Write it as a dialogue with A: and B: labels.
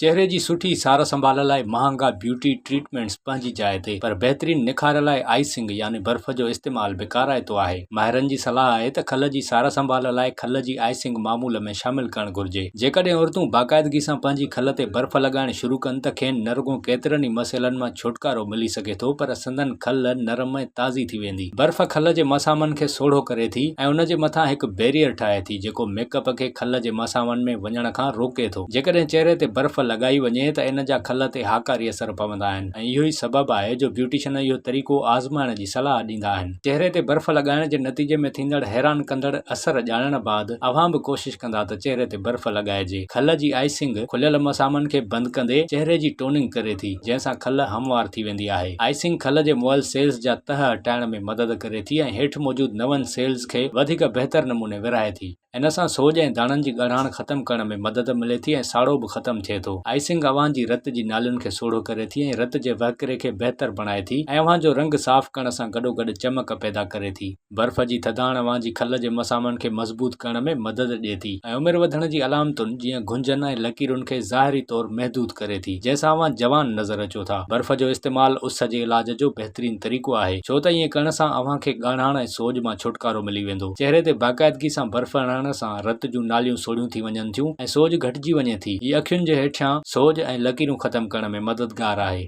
A: چهري جي سٺي سار سنڀال لاء مهانگا بيوٽي ٽريٽمينٽس پنهنجي جاء تي پر بهترين نکار لاء آئسنگ يعني برف جو استعمال به ڪارائتو آهي. ماهرن جي صلاح آهي ته کل جي سار سنڀال لاء کل جي آئسنگ معمول ۾ شامل ڪرڻ گهرجي. جيڪڏهن عورتون باقاعدگي سان پنهنجي کل تي برف لڳائڻ شروع ڪن ته کين نه رڳو ڪيترن ئي مسئلن مان ڇوٽڪارو ملي سگهي ٿو پر سندن کل نرم ۽ تازي ٿي ويندي. برف کل جي مسامن کي سوڙهو ڪري ٿي ۽ ان جي مٿان هڪ بيريئر ٺاهي ٿي جيڪو ميڪ اپ کي کل جي مسامن ۾ وڃڻ کان روڪي ٿو. جيڪڏهن چهري تي برف لڳائي وڃي ته ان جا کل تي هاڪاري اثر پوندا آهن ۽ اهو ئي سبب آهي جو بيوٽيشن اهو طريقو آزمائڻ جي صلاح ڏيندا آهن. چهري تي برف لڳائڻ جي نتيجي ۾ ٿيندڙ حيران ڪندڙ اثر ڄاڻڻ بعد اوهان به ڪوشش ڪندا ته چهري تي برف لڳائجي. کل جي آئسنگ کليل مسامن کي بند ڪندي چهري جي ٽوننگ ڪري ٿي، جنهن سان کل هموار ٿي ويندي آهي. آئسنگ کل جي مئل سيلز جا تهه هٽائڻ ۾ مدد ڪري ٿي ۽ هيٺ موجود نون سيلز کي وڌيڪ بهتر نموني ورهائي ٿي. ان سان سوڄ ۽ داڻن جي ڳاڙهاڻ ختم ڪرڻ ۾ مدد ملي ٿي ۽ ساڙو به ختم ٿئي ٿو. آئسنگ اوهان جي رت جي نالين کي سوڙهو ڪري ٿي ۽ رت جي وهڪري کي بهتر بڻائي ٿي ۽ اوهان جو رنگ صاف ڪرڻ سان گڏوگڏ چمڪ پيدا ڪري ٿي. برف جي ٿڌاڻ اوهان جي کل جي مسامن کي مضبوط ڪرڻ ۾ مدد ڏئي ٿي ۽ عمر وڌڻ جي علامتن جيئن گهنجن ۽ لڪيرن کي ظاهري طور محدود ڪري ٿي جنهن سان اوهان جوان نظر اچو ٿا. برف جو استعمال اس جي علاج جو بهترين طريقو آهي ڇو ته ائين ڪرڻ سان اوهان کي ڳاڙهاڻ ۽ سوڄ مان ڇوٽڪارو ملي ويندو. چهري تي باقاعدگي سان برف هڻڻ سان رت جون ناليون سوڙهيون ٿي وڃن ٿيون ۽ سوڄ گهٽجي وڃي ٿي. هي اکين جي هيٺيان سوڄ ۽ لڪيرون ختم ڪرڻ ۾ مددگار آهي.